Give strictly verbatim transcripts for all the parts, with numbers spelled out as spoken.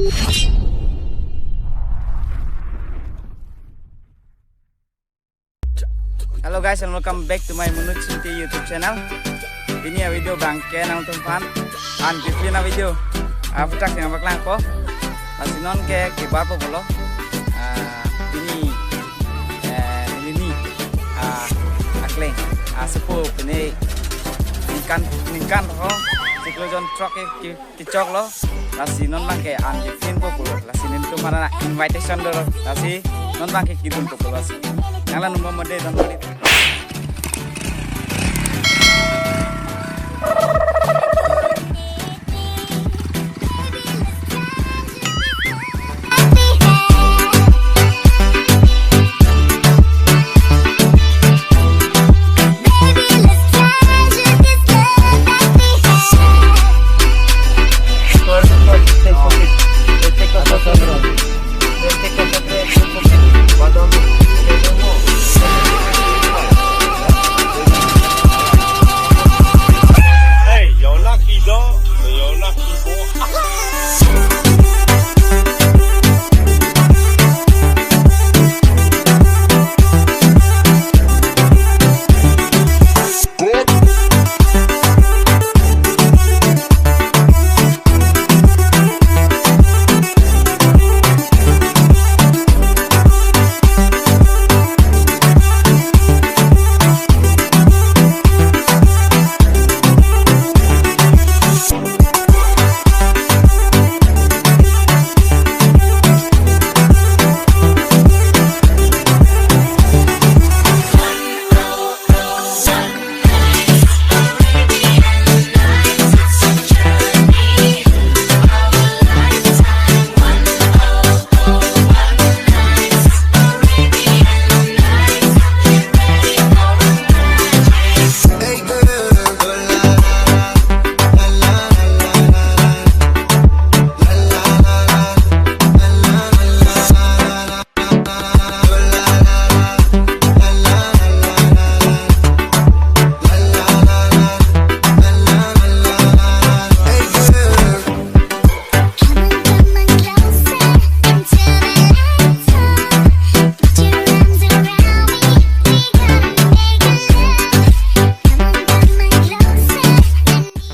Hello guys, and welcome back to my Manoj Ingti YouTube channel. Pini a-video abang ke nangtum aphan an kepini a-video aputhak si nangpaklangpo. Lasi non ke kebarpo pulo. Ah, pini, eh, neli ni, ah, akleng, ah, sepo pini ningkan, ningkan ho, chiklo jon throk ke, ke, kechoklo. Lasi non abang ke an kepinpo pulo. Lasi nelitum aphan invitation dolo. Lasi non abang ke kedunpo pulo lasi. Nanglang nunggu mode don mode.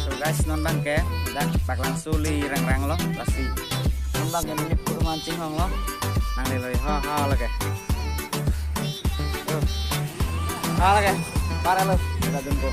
So guys, non abang ke dak paklangso le rangrang lo, lasi non abang ke neli pur mancing hong lo. Nanglelo, ha ha lake. Ha lake. Para lo, kita dunpo.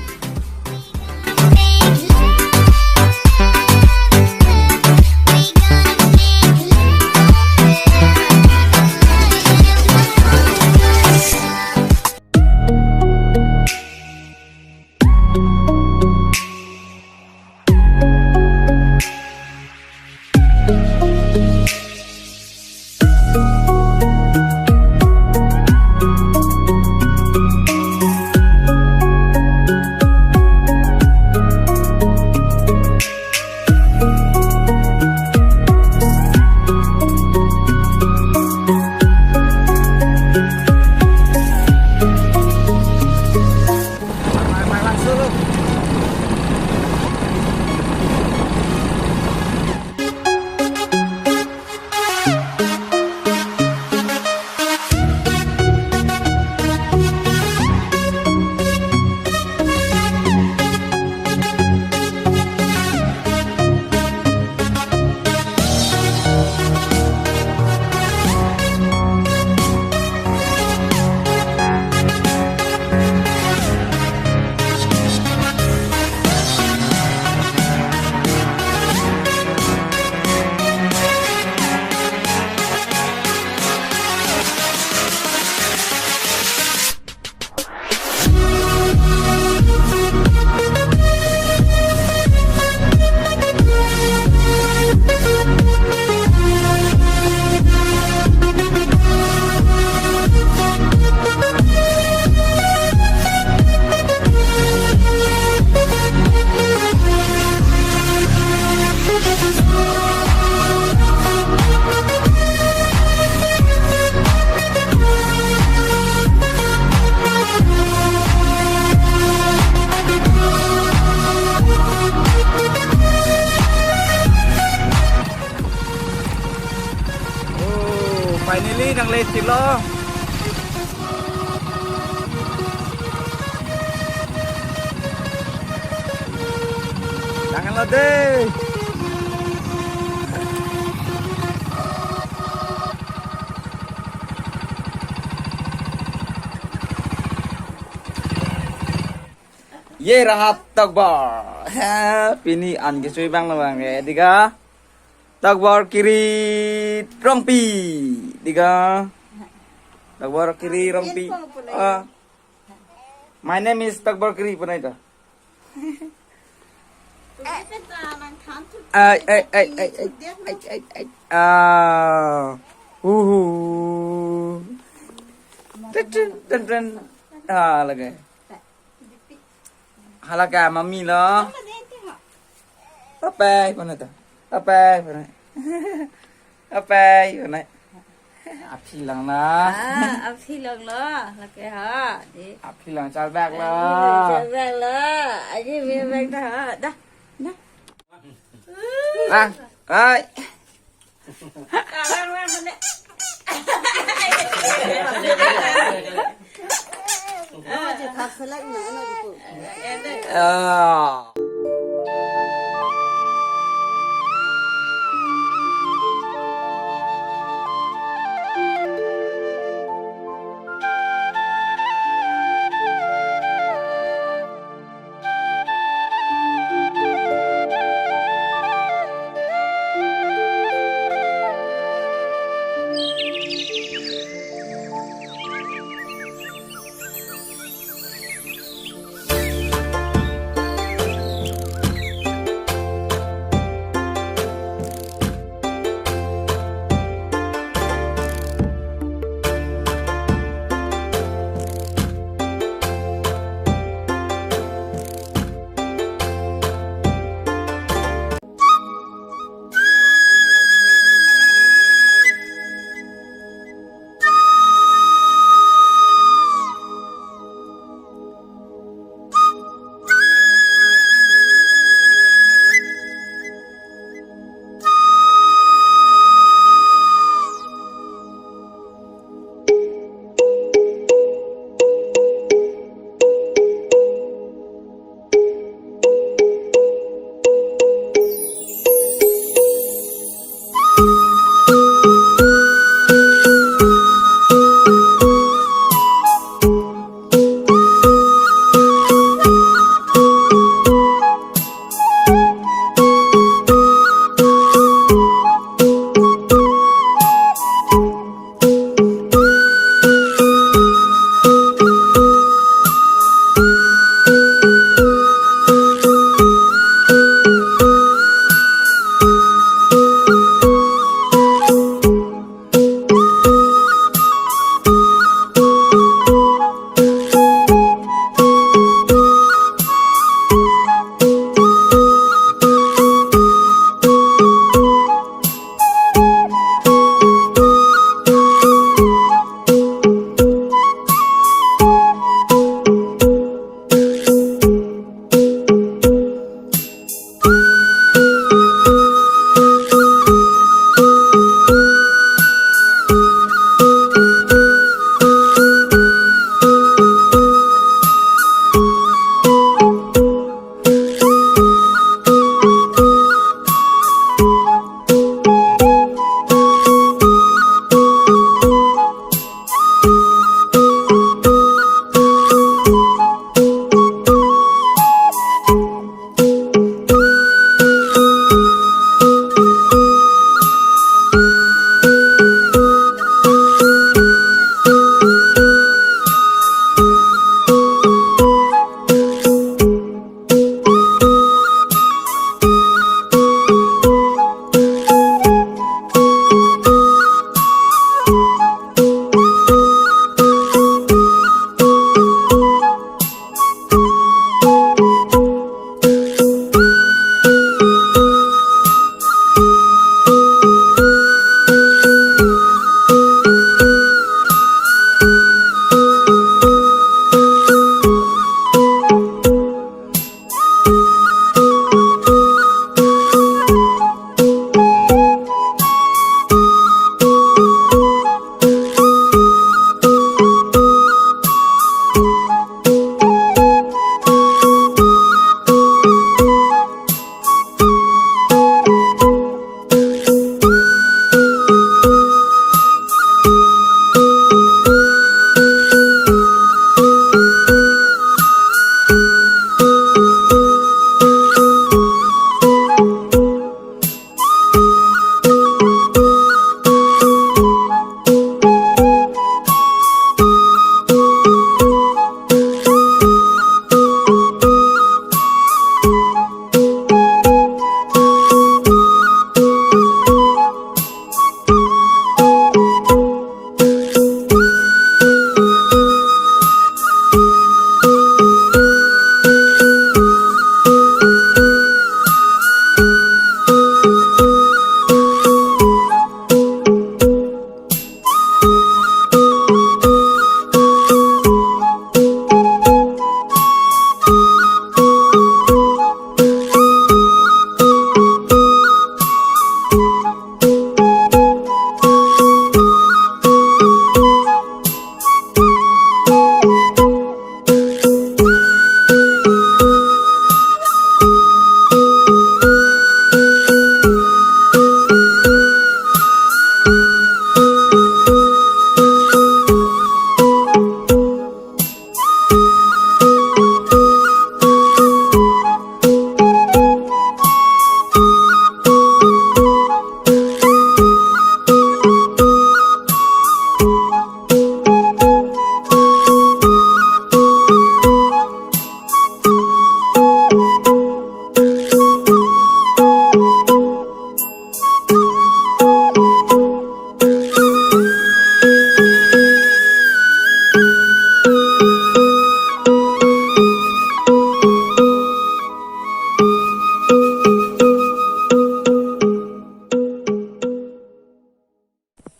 Finally, nang le chilo. Nang lo de. Ye rahat Tokbor. Ha, pini an kesui bang lo bang, eh, diga. Tokbor Kiri Rongpi. Diga. Tokbor Kiri Rongpi. Ah. My name is Tokbor Kiri, punai ta. Ai, ai, ai, ai, ai, ai, ai, ai. Ah. Uhu. Ten, ten, ten, ten. Ah, lagi. Hala ke mami lo. Apai, punai ta. Apai, punai. Apai, punai. Aphi lang na. Ah, aphi lang lo. Lake ha. Di. Aphi lang chal bak lo. Aphi lang chal bak lo. Aji me bak ta ha. Dah. Dah. Ah, hai. Karang lang mana. Ah.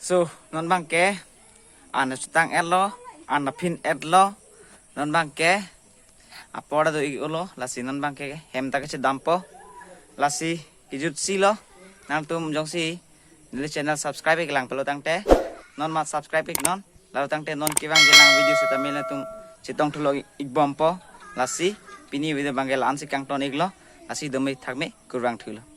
So non bangke an chetang etlo, an phin etlo, non bangke apor do-iklo, lasi non bangke hem ta kachedampo, lasi kejut silo. Nangtum jongsi neli channel subscribe-ik lang pulo tangte non ma subscribe-iknon, lalu tangte non kevang jelang video sitame nangtum chetong thulo-ikbompo. Lasi pini video bangke la-ansi kangton-iklo, lasi dome thakme, kurvangthulo.